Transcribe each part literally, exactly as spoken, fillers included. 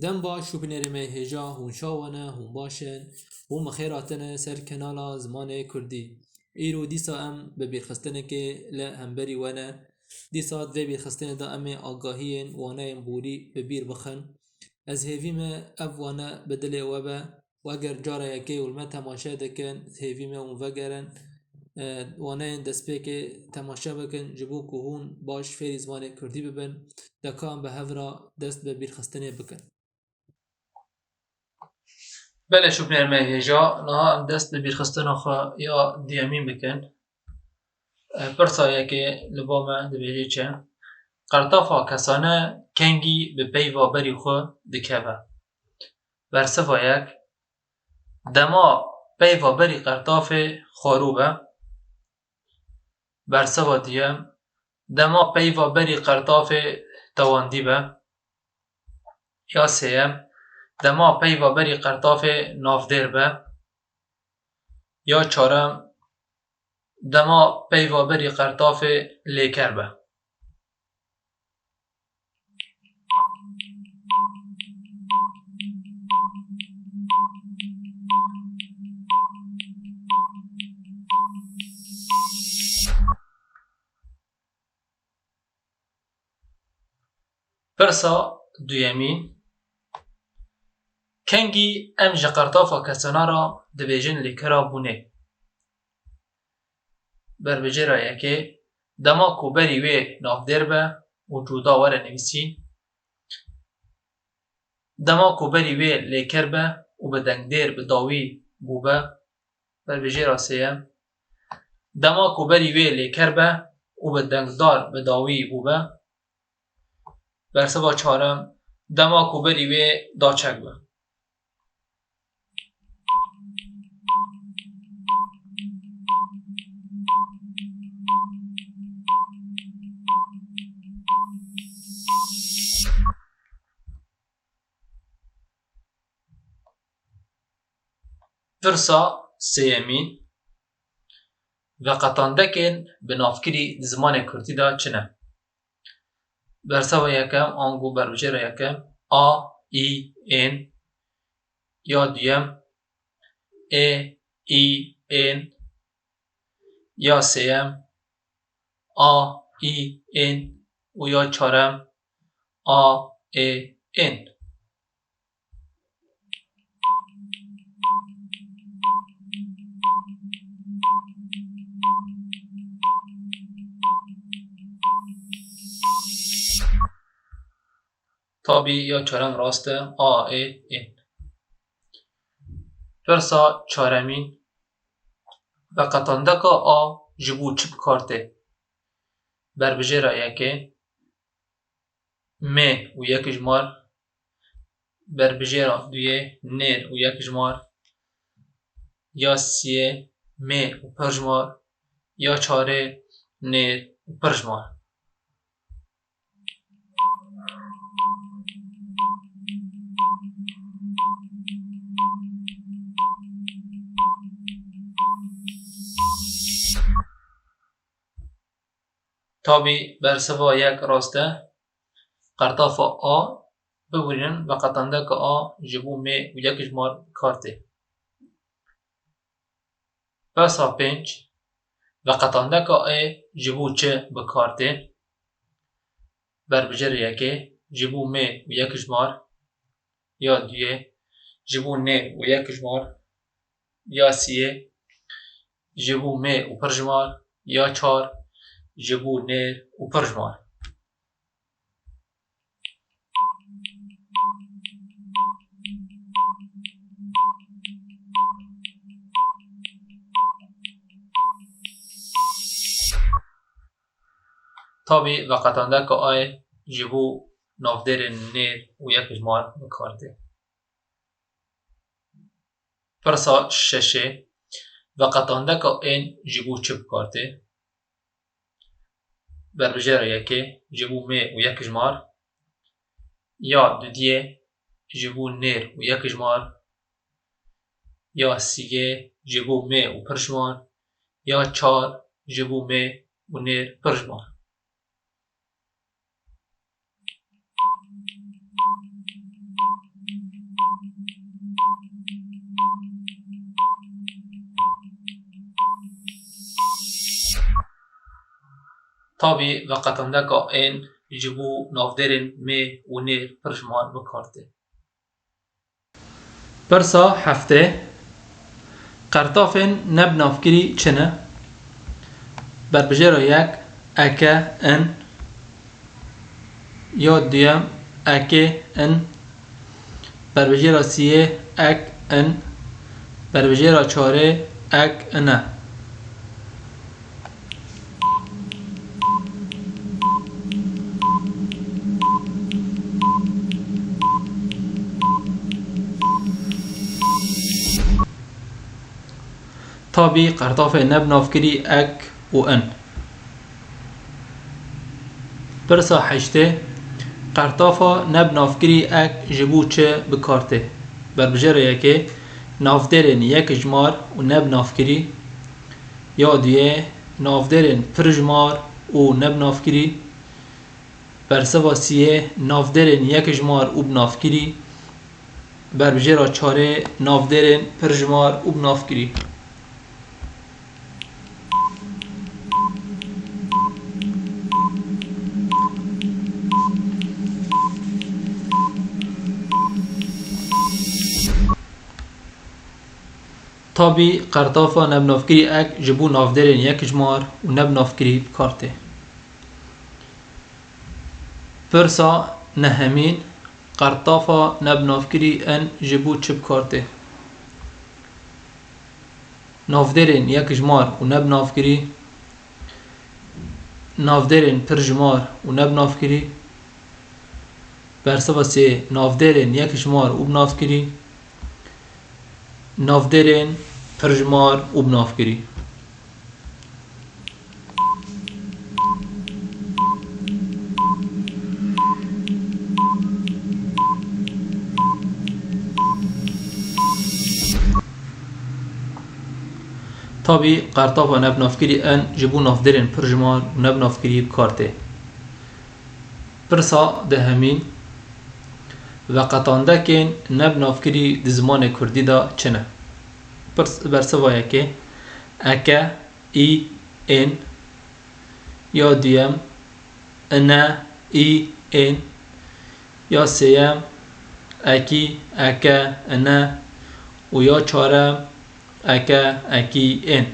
Dem baş û binêrê me hêja, hûn çawa ne, hûn baş in, hûn bi xêr hatine ser kanala Zimanê Kurdî. Îro dîsa em bi bîrxistinekê li hemberî we ne. Dîsa di vê bîrxistinê de em ê agahiyên waneyên borî bi bîr bixin. Ez hêvî me ev wane bi dilê we be. Weger cara yekê û li me temaşe dikin, hêvî me hûn vegerin, e, waneyên destpêkê temaşe bikin, ji bo ku hûn baş fêrî zimanê kurdî bibin, de ka em bi hev re dest bi bîrxistinê bikin. Belê şûbnêr me hêja, niha em dest bi bîrxistina xwe ya duyemîn bikin. E, pirsa yekê li ba me dibêje çi? Qertafa kesane kengî bi peyva berî xwe dikeve? Bersiva yek, dema peyva berî qertafê xwarû be. Bersiva duyem, dema peyva berî qertafê tewandî be. Ya sêyem, dema peyva berî qertafê navdêr be. Ya çarem, dema peyva berî qertafê lêker be. Pirsa duyemîn, kengî em ji qertafa kesana re dibêjin lêkera bûnê? Berbicêra yekê, dema ku berî wê navdêr be û cuda were nivîsîn, dema ku berî wê lêker be û bi dengdêr bi dawî bûbe. Berbicêra sêyem, dema ku berî wê lêker be û bi dengdar bi dawî bûbe. Bersiva çarem, dema ku berî wê daçek be. Pirsa sêyemîn, veqetandekên binavkirî di zimanê kurdî de çi ne? Bersiva yekem, ango berbicêra yekem, a, î, ên, ya duyem, ê, î, ên, ya sêyem, a, î, ên û ya çarem, a, ê, ên. Tabî ya çarem rast e, a, ê, ên. Pirsa çaremîn, veqetandeka a ji bo çi bi kar tê? Berbijêra yekê, mê û yek jimar, berbijêra duyê, nêr û yek jimar, ya siyê, mê û pir jimar, ya çarê, nêr û pir jimar. Tabî bersiva yek rast e. Qertafa a, bibûrînin, veqetandeka a ji bo mê û yek jimar bi kar tê. Pirsa pênc, veqetandeka ê ji bo çi bi kar tê? Berbijêr yekê, ji bo mê û yek jimar, ya duyê, ji bo nêr û yek jimar, ya siyê, ji bo mê û pir jimar, ya çar, ji bo nêr û pir jimar. Tabî veqetandeka a yê ji bo navdêrên nêr û yek jimar bi kar tê. Pirsa şeşê, veqetandeka ên ji bo çi bi kar tê? Berbijêra yekê, ji bo mê û yek jimar, ya dudiyê, ji bo nêr û yek jimar, ya siyê, ji bo mê û pir jimar, ya çar, ji bo mê û nêr pir jimar. Tabî veqetandeka ên ji bo navdêrên mê û nêr pirjimar bi kar tê. Pirsa heftê, qertafên nebnavkirî çi ne? Berbijêra yek, eke, in. Ya duyem, ekê, in. Berbijêra siyê, ek, in. Berbijêra çarê, ek, ine. Tabî qertafê nebnavkirî ek û in. Pirsa heştê, qertafa nebnavkirî ek ji bo çi bi kar tê? Berbijêra yekê, navdêrên yekjimar û nebnavkirî. Ya duyê, navdêrên pirjimar û nebnavkirî. Bersiva siyê, navdêrên yekjimar û binavkirî. Berbijêra çarê, navdêrên pirjimar û binavkirî. Tabî qertafa nebnavkirî ek ji bo navdêrên yekjimar û nebnavkirî bi kar tê. Pirsa nehemîn, qertafa nebnavkirî in ji bo çi bi kar tê? Navdêrên yekjimar û nebnavkirî, navdêrên pirjimar û nebnavkirî, bersiva sê, navdêrên yekjimar û binavkirî, navdêrên pirjimar û binavkirî. Tabî qertafa nebnavkirî in ji bo navdêrên pirjimar û nebnavkirî bi kar tê. Pirsa dehemîn, veqetandekên nebnavkirî di zimanê kurdî de çi ne? Pirs, bersiva yekê, eke, î, ên. Ya duyem, ine, î, ên. Ya sêyem, ekî, eke, ine. Û ya çarem, eke, ekî, ên.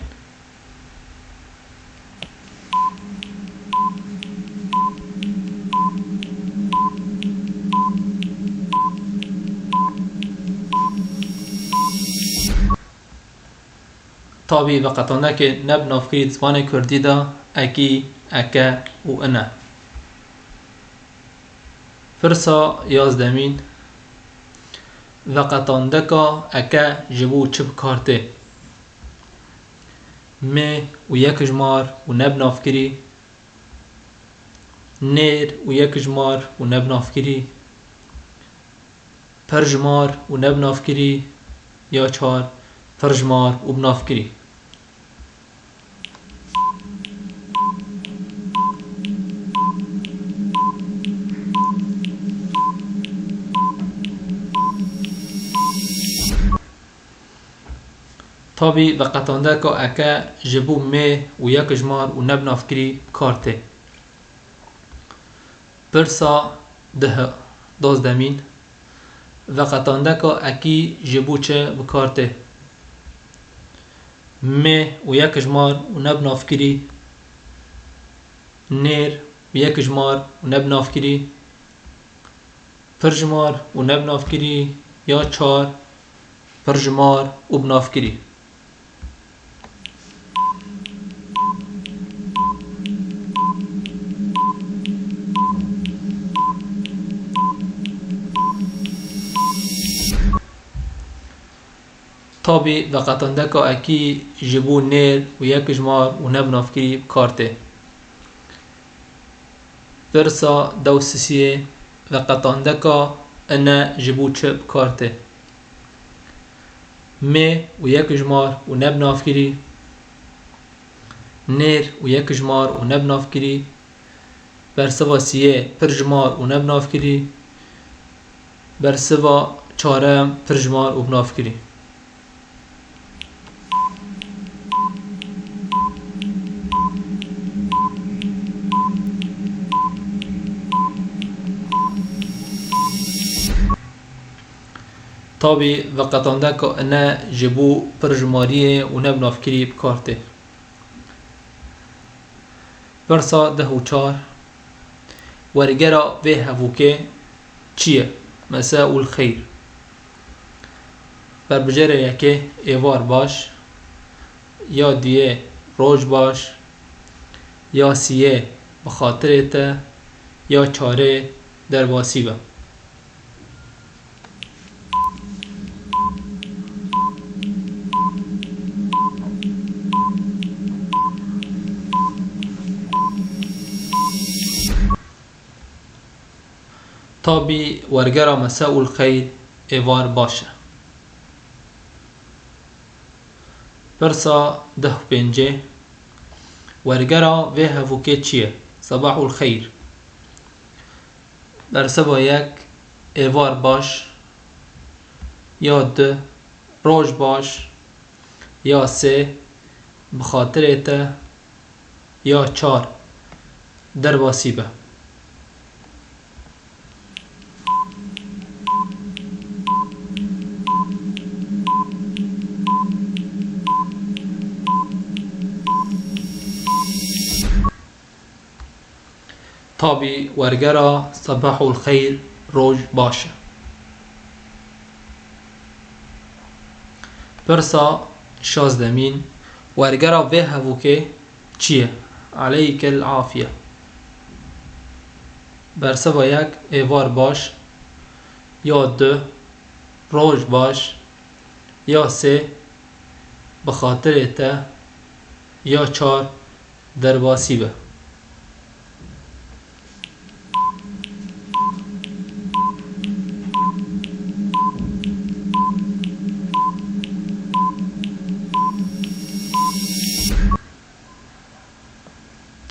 Tabî veqetandekê nebnavkirî di zimanê kurdî de ekî, eke û ine. Pirsa yazdemîn, veqetandeka eke ji bo çi bi kar tê? Mê û yekjimar û nebnavkirî, nêr û yekjimar û nebnavkirî, pirjimar û nebnavkirî, ya çar, pirjimar û binavkirî. Tabî veqetandeka eke ji bo mê û yekjimar û nebnavkirî bi kar tê. Pirsa deh, dozdemîn, veqetandeka ekî ji bo çi bi kar tê? Mê û yekjimar û nebnavkirî, nêr û yekjimar û nebnavkirî, pirjimar û nebnavkirî, ya çar, pirjimar û binavkirî. Tabî veqetandeka ekî ji bo nêr û yekjimar û nebnavkirî bi kar tê. Pirsa deh û sisiyê, veqetandeka ine ji bo çi bi kar tê? Mê û yekjimar û nebnavkirî, nêr û yekjimar û nebnavkirî, bersiva siyê pirjimar û nebnavkirî, bersiva çarem pirjimar û binavkirî. Tabî veqetandeka ine ji bo pirjimariyê û ne bi navkirî bi kar tê. Pirsa deh û çar. Wergera vê hevokê çi ye? Mesaul xeyr. Berbijêrê yekê êvar baş, ya duyê roj baş, ya siyê bi xatirê te, ya çarê derbasî be. Tabî wergera mesaul xeyr êvar baş e. Pirsa deh û pêncê. Wergera vê hevokê çi ye? Sabahul xeyr. Bersiva yek, êvar baş, ya du, roj baş, ya sê, bi xatirê te, ya çar, derbasî be. Tabî wergera sebahul xeyr, roj baş e. Pirsa şazdemîn, wergera vê hevokê çi ye? Aleykel afiye. Bersiva yek, êvar baş, ya du, roj baş, ya sê, bi xatirê te, ya çar, derbasî be.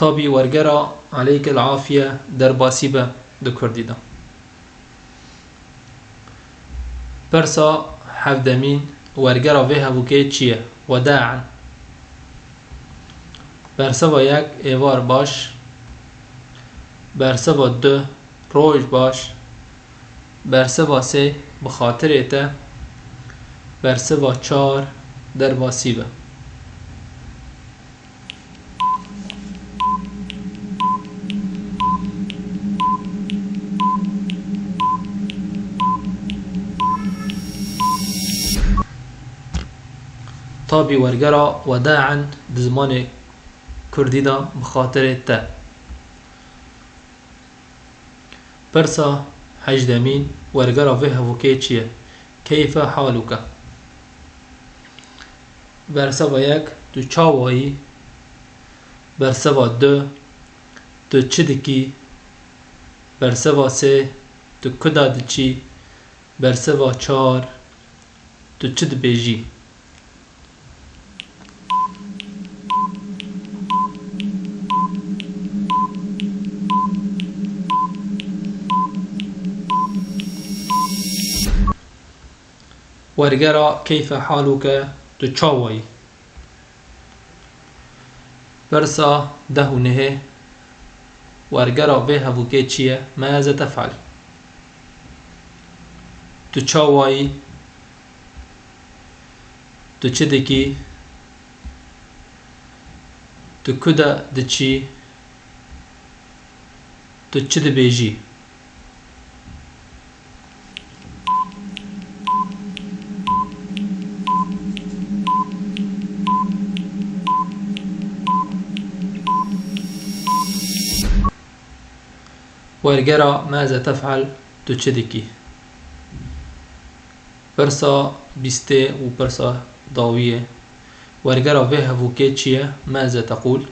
Tabî wergera aleykel afiye derbasî be di kurdî de. Pirsa hevdemîn, wergera vê hevokê çi ye? Wedaen. Bersiva yek, êvar baş. Bersiva du, roj baş. Bersiva sê, bi xatirê te. Bersiva çar, derbasî be. Tabî wergera wedaen di zimanê kurdî de bi xatirê te. Pirsa hejdemîn, wergera vê hevokê çi ye? Keyfe haluke. Bersiva yek, tu çawa yî? Bersiva du, tu çi dikî? Bersiva sê, tu kuda diçî? Bersiva çar, tu çi dibêjî? Wergera keyfe haluke, tu çawa yî? Pirsa deh û nehê, wergera vê hevokê çi ye? Maze tefal. Tu çawa yî? Tu çi dikî? Tu kuda diçî? Tu çi dibêjî? Wergera maze tefal, tu çi dikî? Pirsa bîstê û pirsa dawiyê. Wergera vê hevokê çi ye? Maze teqûl.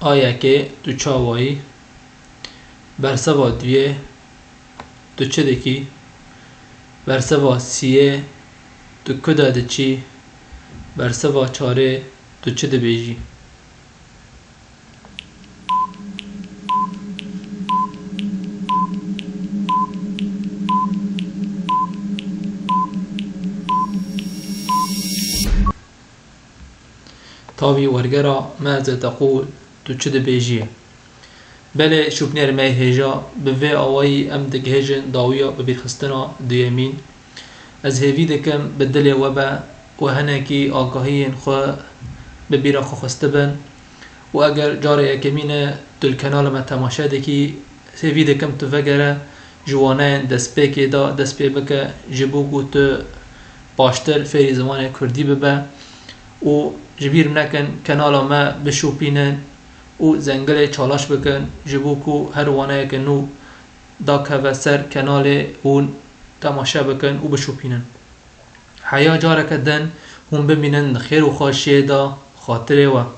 A yekê, tu çawa yî? Bersiva duyê, tu çi dikî? Bersiva siyê, tu kuda diçî? Bersiva çarê, tu çi dibêjî? Tabî wergera maze teqûl, tu çi dibêjî? Belê şûpnêr me hêja, bi vê awayî em digihêjin dawiya bibîrxistina duyemîn. Ez hêvî dikim bi dilê we be û hinekî agahiyên xwe bi bîra xwe xwestibin û eger cara yekemîn e tu li kenala me temaşe dikî, hêvî dikim tu vegere ji waneyên destpêkê de dest pê bike ji bo ku tu baştir fêrî zimanê kurdî bibe û ji bîr nekin kenala me bişopînin û zengilê çalaş bikin ji bo ku her waneyeke nû dakeve ser kenalê hûn temaşe bikin û bişopînin. Heya careke din hûn bimînin di xêr û xweşiyê de, xatirê we.